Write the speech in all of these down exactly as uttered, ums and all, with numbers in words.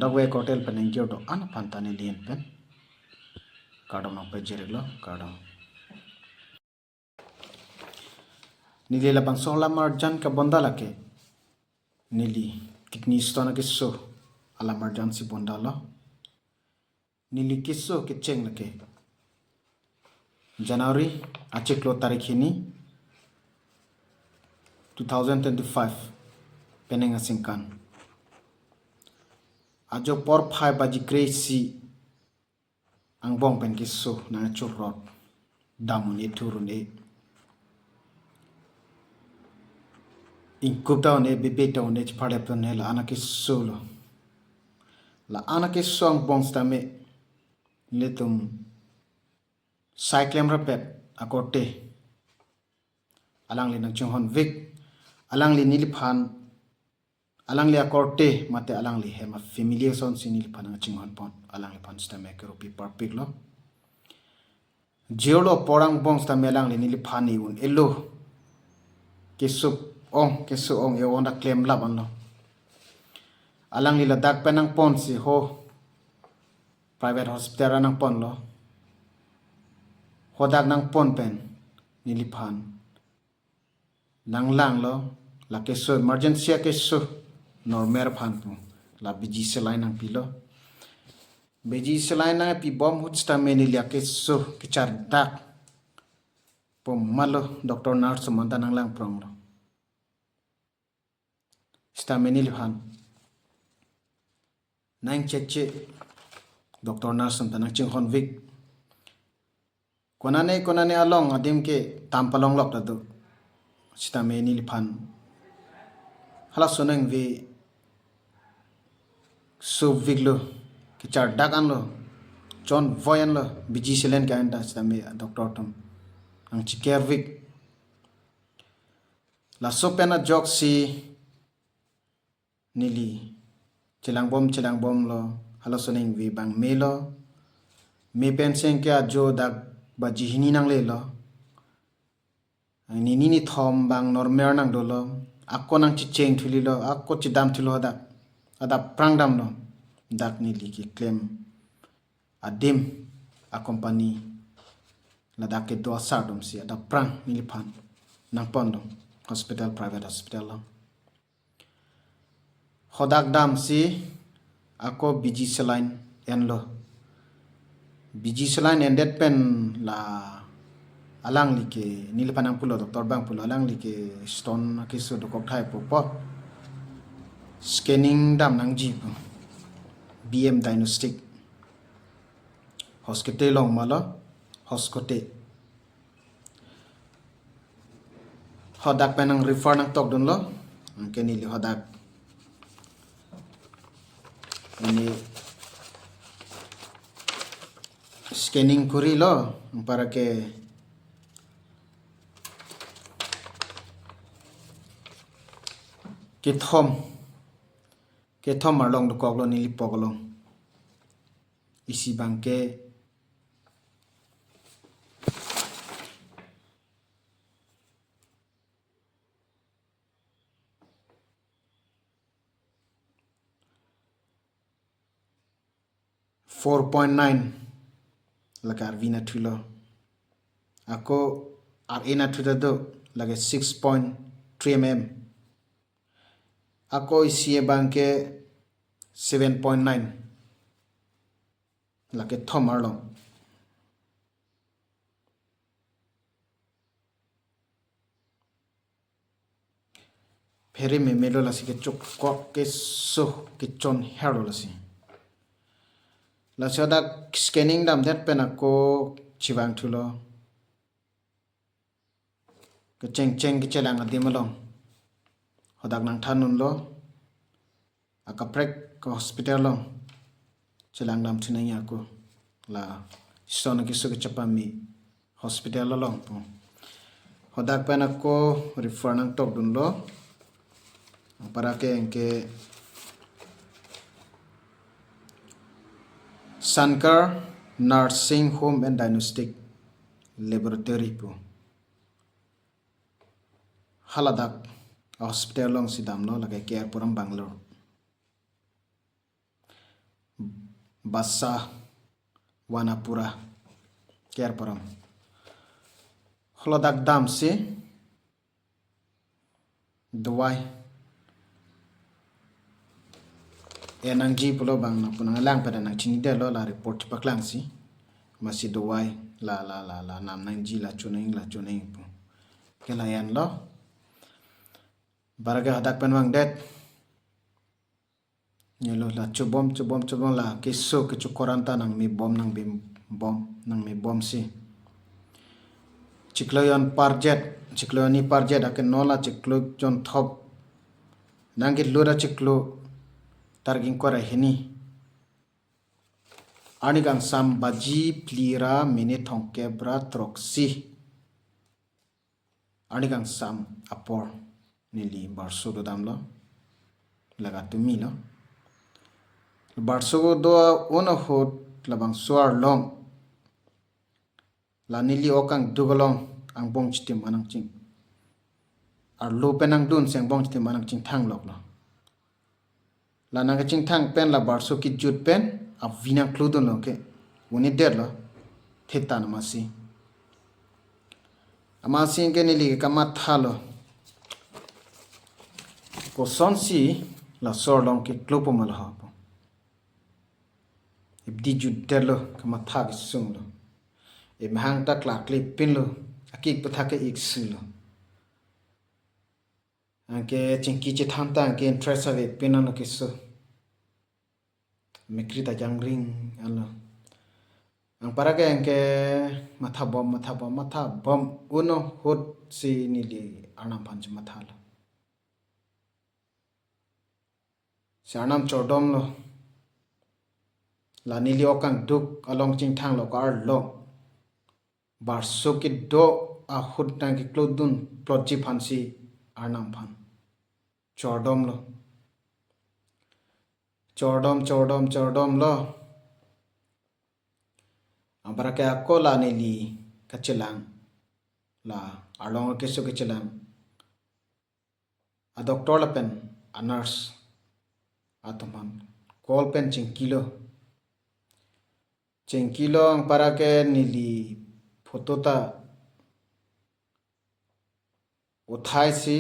Dak ve korte pen nangkir do-an aphan ta neli ahin pen kardom nangpajir-iklo, kardom. Neli labangso alam arjan kabonda lake neli kidney stone akeso alam arjan si bondalo. Neli keso kecheng lake January achiklo tarik hini, two thousand twenty-five, penang aningkan. Ajo porphai baji kre-isi angbong pen keso nangchurot, dam un-e, thur un-e, ingkup ta un-e, bebe ta un-e, chepharlep ta un-e, la-an akesolo. La-an akeso angbong sitame nelitum sai klem rapet akorte alangli nangchinghonvik, alangli neliphan, alangli akorte mate alangli hem afamily asonsi neliphan nangchinghonpon, alangliphan sitame kerupi parpiklo. Jirlo apor angbong sitame alangli neliphan e-un-elo. Keso ong, keso ong e-ong ta klemlap anlo. Alangli ladak pen nangponsi ho private hospital nangponlo. Hadak nangpon pen neliphan nanglanglo, la keso emergency akeso, normal aphan pu, la B G saline nangpilo. B G saline nangpibom ahut sitame neli akeso kechardak pu malo, doctor nurse atum anta nanglangpronglo. Sitame neliphan nangcheche, doctor nurse atum ta nangchinghonvik. Konane konane along adim ke tam palonglok ta do. Sitame neliphan halaso nangve suvik lo, kechardak anlo, chonvoi anlo, B G saline ke-en ta, sitame doctor atum nangchikervik. Laso pen ajoksi neli chelangbom chelangbomlo, halaso nangve abang melo. Me pen seng ke ajo dak baji hini nanglelo. Nini nithom abang normal nangdolo. Ako nangchecheng thulilo, ako chedam thulo dak. Adap aphrang damlo. Dak neli keklem adim acompany ladak kedo asar atumsi adap aphrang neliphan nangpondun hospital, private hospital lo. Hadak damsi ako B G saline enlo. B G saline endet pen la alangli ke, neliphan nangpulo, doctor abang pulo, alangli ke stone akeso dokok thai pupo. Scanning dam nangji pu. B M Diagnostic Hoskote along malo, Hoskote. Hadak pen nang-refer nangtokdunlo, anke neli hadak ini scanning kurilo, anpar ke kethom, kethom arlong dokoklo neli pok along. Isi abang ke four point nine lake arvi nathulo. Ako ar-e nathu ta do, lake six point three M M. Ako isi abang ke seven point nine. Lake thom arlong. Phere memelo lasi, kechokok keso kechonherlo lasi. Lasi hadak scanning damdet pen ako chevang thulo. Kechengcheng kechelang adim along hadak nangthandunlo. Akaprek ke hospital along chelang dam thu nangji ako. La stone keso kechepame hospital along pu. Hadak pen ako refer nangtokdunlo. Anpar ke anke Sankar Nursing Home and Diagnostic Laboratory pu. Haladak hospital alongsi damlo, lake K R Puram, Bangalore. Basavanapura, K R Puram. Holodak damsi dawai en nangji pulo abang nangpu nanglang pada nangchinidetlo, la report chepaklangsi. Amatsi dawai la la la la nam nangji, la cho nang, la cho nang pu. Ke la enlo. Bara ke hadak pen vangdet. Nilo la chobom chobom chobom la keso kecho koranta nangmebom nangmebom nangmebomsi. Chiklo jon parjet, chiklo jon ni parjet ake non la chiklo jon thop. Nangkelut achiklo targing kora hini. Arni kangsam baji phli ra minute thomkep ra throksi. Arni kangsam apor neli barso dodamlo. Laga tumilo. Barso do un ahut labangso arlong, la neli ok angduk along angbong chitim anangching. Arlo pen nangdunsi angbong chitim anangchingthangloklo. La nangkachingthang pen la barso kejut pen avi nangklodunlo ke. Un'edetlo. Thetan amatsi. Amatsi ke neli kamathalo. Kosonsi laso arlong keklopo ma laho pu. Ipdi jutdetlo, kamatha kesunglo. Emahang ta klakle pinlo. Akik pathak ke iksulo. Anke chingki chethanta anke interest ave pin ano keso. Mekri ta jangring ano. Angpara ke anke mathabom, mathabom, mathabom un ahutsi neli Arnam aphan chemathalo. Si Arnam chordomlo. La neli ok angduk along chingthanglo ka arlong. Barso kedo ahut nangkeklodun plotji aphansi Arnam aphan chordomlo. Chordom, chordom, chordomlo. Angpara ke ako la neli kachelang. La arlong keso kachelang. A doctor lapen a nurse atum aphan call pen chingkilo. Chingkilo angpara ke neli photo ta uthaisi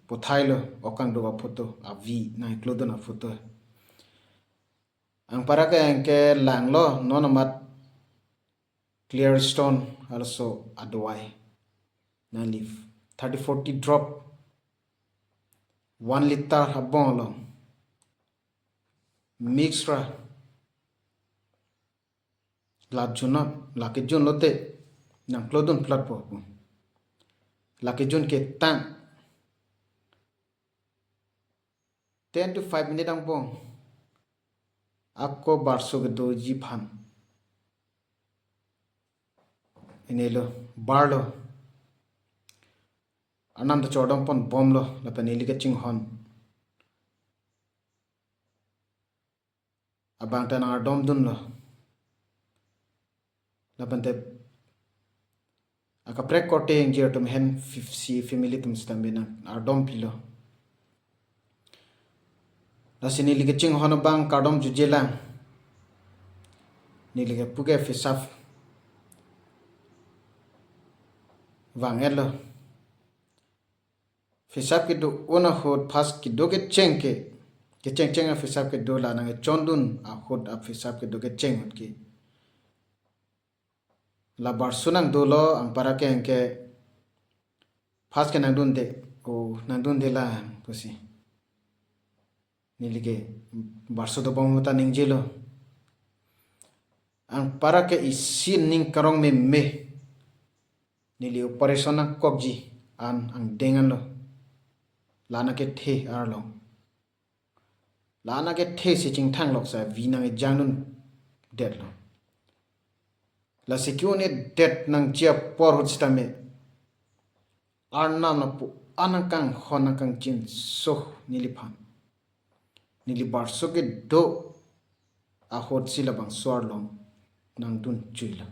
puthailo, ok angduk aphoto, avi nangklodun aphoto. Angpara ke anke langlo, non amat clear stone also adawai. Nangli thirty forty drop one liter abong along mix ra la junot, la kejun lote nangklodun plotpo pu. La kejun ketang ten to five minute angbong ako barso kedoji aphan inelo, barlo. Arnam ta chordom ponbomlo, lapen neli kachinghon abang ta nang ardomdunlo. Lapen te akaprek korte ingjir atum hen fif-, si family atum sitame nang ardompilo. Lasi neli kachinghon abang kardom jujelang. Neli kepu ke phisap vang-etlo. Phisap kedo un ahut pas kedo kecheng ke, kechengcheng aphisap kedo la nangchondun ahut aphisap kedo kecheng ahut ke. La barso nangdolo, angpara ke anke pas ke nangdunde, o nangdunde lang pusi. Neli ke barso dobom ta ningjelo. Angpara ke isi ning karong meme. Neli operation nangkokji an angdeng anlo. La nangkethe arlong. La nangkethe si chingthanglok sa avi nangjangnundetlo. Lasi ke-un-edet nangji apor ahut sitame Arnam lapu-an nangkanghon nangkangchinso neliphan. Neli barso kedo ahutsi labangso arlong nangdun chuilo.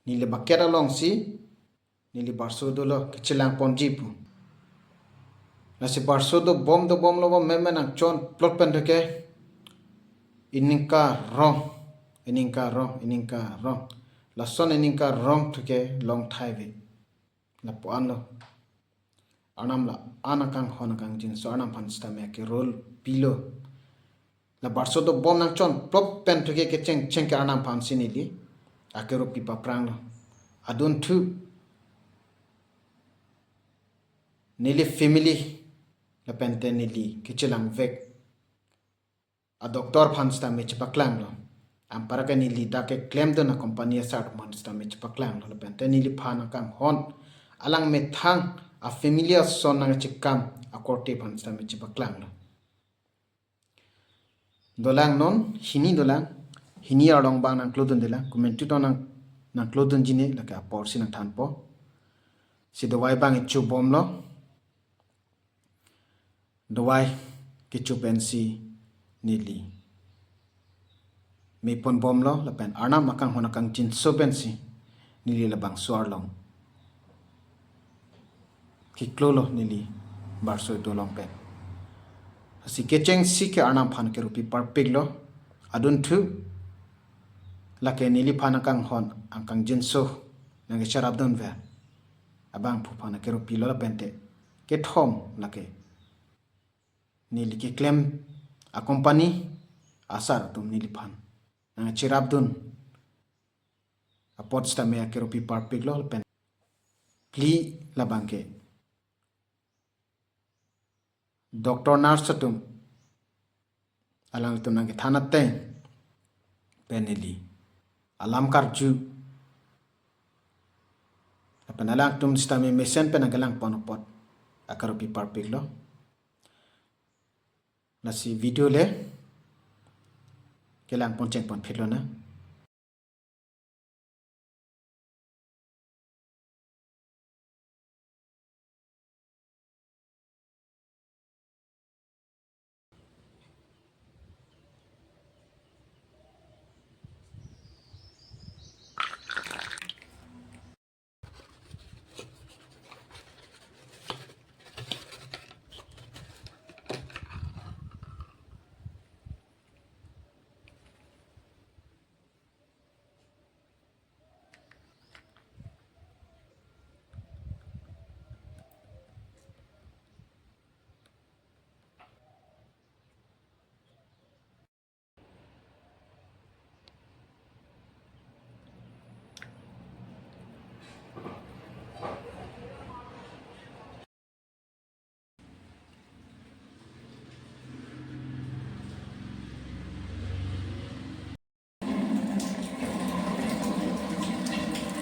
Neli bucket alongsi neli barso dolo kachelang ponji pu. Lasi barso dobom dobomlo, bom meme nangchon plot pen theke Iningka rong, iningka rong, iningka rong. Lason iningka rong thuke long thai ve. Lapu-anlo. Arnam la-an akanghon akangjinso Arnam aphan sitame akerol pilo. La barso dobom nangchon plop pen thuke kechengcheng ke Arnam aphansi neli akerol pi papranglo. Adunthu neli family lapente neli kechelangvek a-doctor aphan sitame chepaklanglo. Anparke neli dak keklemdun a-company asar aphan sitame chepaklanglo. Lapente neliphan akanghon alang methang a-family ason nangchekam akorte aphan sitame chepaklanglo. Dolang non, hini dolang, hini arlong abang nangklodundelang, komantu ton nang, nangklodunji ne, lake aporsi nangthanpo. Si dawai abang ichobomlo. Dawai kecho pensi neli meponbomlo lapen Arnam akanghon akangjinso pensi neli labangso arlong keklolo neli barso ido along pen. Lasi kechengsi ke Arnam aphan kerol pi parpiklo. Adunthu lake neliphan akanghon akangjinso nangkecherapdunver abangphu aphan akerol pilo lapente. Kethom lake neli keklem a-company asar atum neliphan nangcherapdun apot sitame akerol pi parpiklo lapen phli labang ke doctor nurse atum alanglitum nangkethan ateng pen neli alam karju lapen alangtum sitame mesen pen nangkelangpon apot akerol pi parpiklo. Lasi video le kelangpon chengpon phitlo na.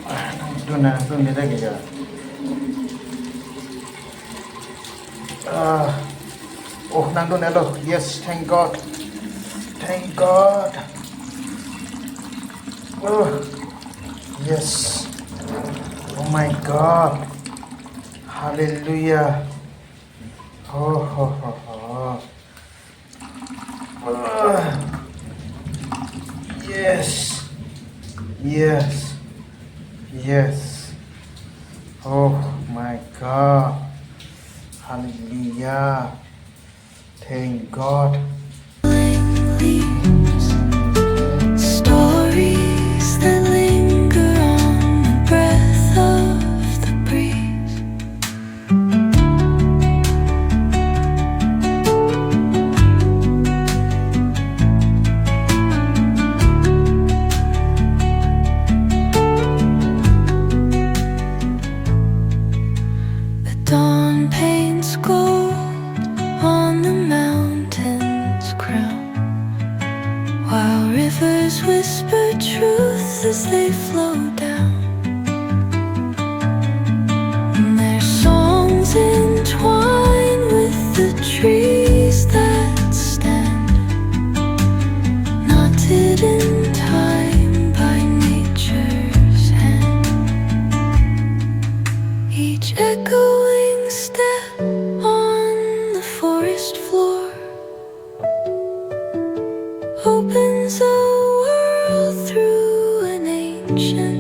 Ah, nangdun, nangdun, nangdun, nangdun. Ah, oh, nangdun, hello. Yes, thank God. Thank God. Oh, yes. Oh my God. Hallelujah. Oh, ho, ho, ho. Ah. Yes. Yes. Yes. Oh my God. Hallelujah. Thank God. Stories that linger on the breath of the breeze. The dawn paints gold on the mountain's crown, while rivers whisper truth as they flow down. And their songs entwine with the trees that stand, knotted in time by nature's hand. Each echoing step on the forest floor opens a world through an ancient